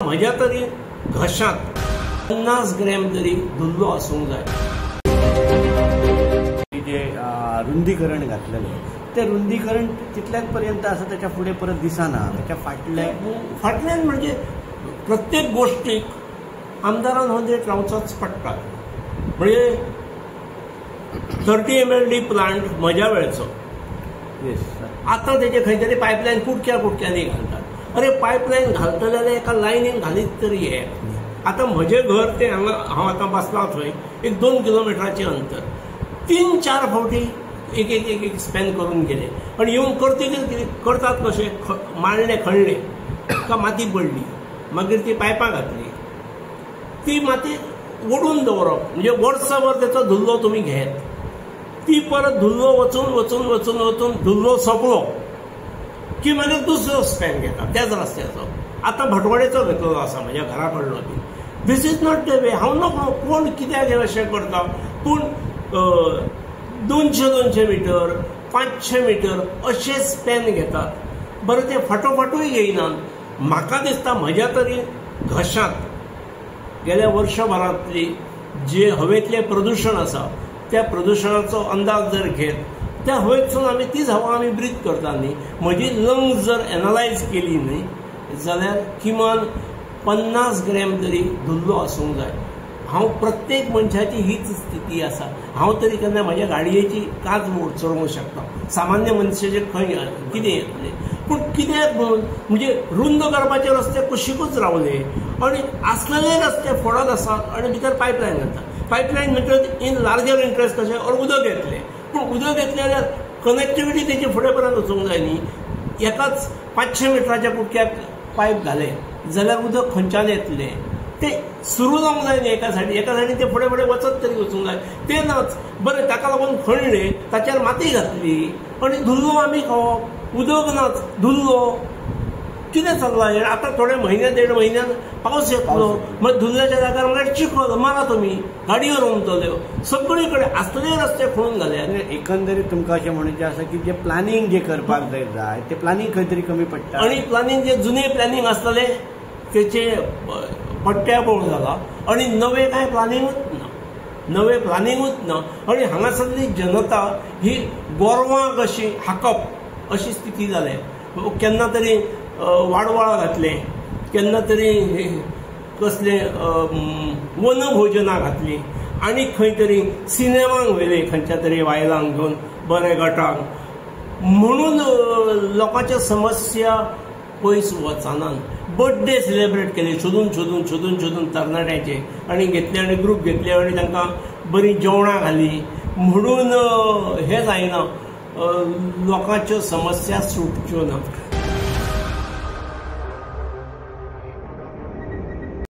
म्हज्या तरी घशांत 50 ग्रॅम तरी धुल्लो आसूंक जाय. जे रुंदीकरण घातलेलें तें रुंदीकरण तितल्याच पर्यंत आसा, त्याच्या फुडें परत दिसना. त्याच्या फाटल्यान म्हणजे प्रत्येक गोष्टीक आमदारान हो नेट लावचोच पडटा. म्हणजे 30 MLD plant म्हज्या वेळचो, आतां तेजे खंय तरी पायपलायन कुडक्या कुडक्यांनी घालतात. अरे पायपलायन घालतले जाल्यार एका लायनीन घालीत तरी हे. आतां म्हजें घर तें हांगा हांव आतां बसलां थंय एक 2 किलोमिटराचें अंतर, 3-4 फावटी एक एक एक एक स्पॅन करून गेले. आनी येवन करतकीर कितें करतात, कशें माळणे खणले का माती पडली, मागीर ती पायपां घातली, ती माती ओडून दवरप म्हणजे वर्सभर तेचो धुल्लो तुमी घेत, ती परत धुल्लो वचून वचून वचून वचून धुल्लो सोंपलो की मागीर दुसरो स्पॅन घेता त्याच रस्त्याचो. आतां भटवाड्याचो घेतलेलो आसा म्हज्या घरा कडलो बी. This is not the way. हांव नको कोण कित्याक हें अशें करता, पूण 200-200 मिटर 500 मिटर अशे स्पॅन घेतात. बरें ते फाटोफाटूय घेयनात. म्हाका दिसता म्हज्या तरी घशांत गेल्या वर्षभरांतली जे हवेंतलें प्रदुशण आसा त्या प्रदुशणाचो अंदाज जर घेत त्या हवेंतसून आमी तीच हवा आमी ब्रीथ करता न्ही. म्हजी लंग्स जर एनलायज केली न्ही जाल्यार किमान 50 ग्रॅम तरी धुल्लो आसूंक जाय. हांव प्रत्येक मनशाची हीच स्थिती आसा. हांव तरी केन्ना म्हज्या गाडयेची काच चडोवंक शकता, सामान्य मनशाचेर खंय कितें येतलें. पूण कित्याक म्हणून म्हणजे रुंद करपाचे रस्ते कुशीकूच रावले आनी आसलेले रस्ते फोडत आसात आनी भितर पायपलायन घालतात. पायपलायन म्हणटकच इन लार्जर इंट्रस्ट कशें ऑर उदक येतलें, पूण उदक येतलें जाल्यार कनेक्टिविटी तेची फुडें पर्यंत वचूंक जाय न्ही. एकाच 500 मिटराच्या कुडक्याक पायप घालें जाल्यार उदक खंयच्यान येतलें, तें सुरू जावंक जाय न्ही. एका सायडीन एका सायडीन तें फुडें फुडें वचत तरी वचूंक जाय, तें नाच. बरें ताका लागून खणलें, ताचेर माती घातली आनी धुल्लो आमी खावप, उदक नाच धुल्लो, कितें चल्लां हें. आतां थोडे म्हयन्या 1.5 म्हयन्यान पावस येतलो, मागीर धुल्ल्याच्या जाग्यार मागीर चिखल मारा, तुमी गाडयो रोमतल्यो, सगळे कडेन आसतले रस्ते खणून घाले. एकंदरीत तुमकां अशें म्हणचें आसा की जें प्लॅनिंग जें करपाक जाय तें प्लॅनिंग खंय तरी कमी पडटा. आनी प्लॅनिंग जे जुने प्लॅनिंग आसतलें तेचे पट्ट्याबोळ जाला आनी नवें कांय प्लॅनिंगूच ना, नवें प्लॅनिंगूच ना. आनी हांगासरली जनता ही गोरवां कशी हाकप अशी स्थिती जाल्या. केन्ना तरी वाडवाळ घातलें, केन्ना तरी कसलें वनभोजनां घातलीं, आनी खंय तरी सिनेमांक व्हेले खंयच्या तरी बायलांक घेवन बरे गटांक, म्हणून लोकांच्यो समस्या पयस वचनात. बर्थडे सेलिब्रेट केले शोदून शोदून शोदून शोदून तरणाट्यांचे आनी घेतले आनी ग्रूप घेतले आनी तांकां बरीं जेवणां घालीं, म्हणून हें जायना, लोकांच्यो समस्या सुटच्यो ना.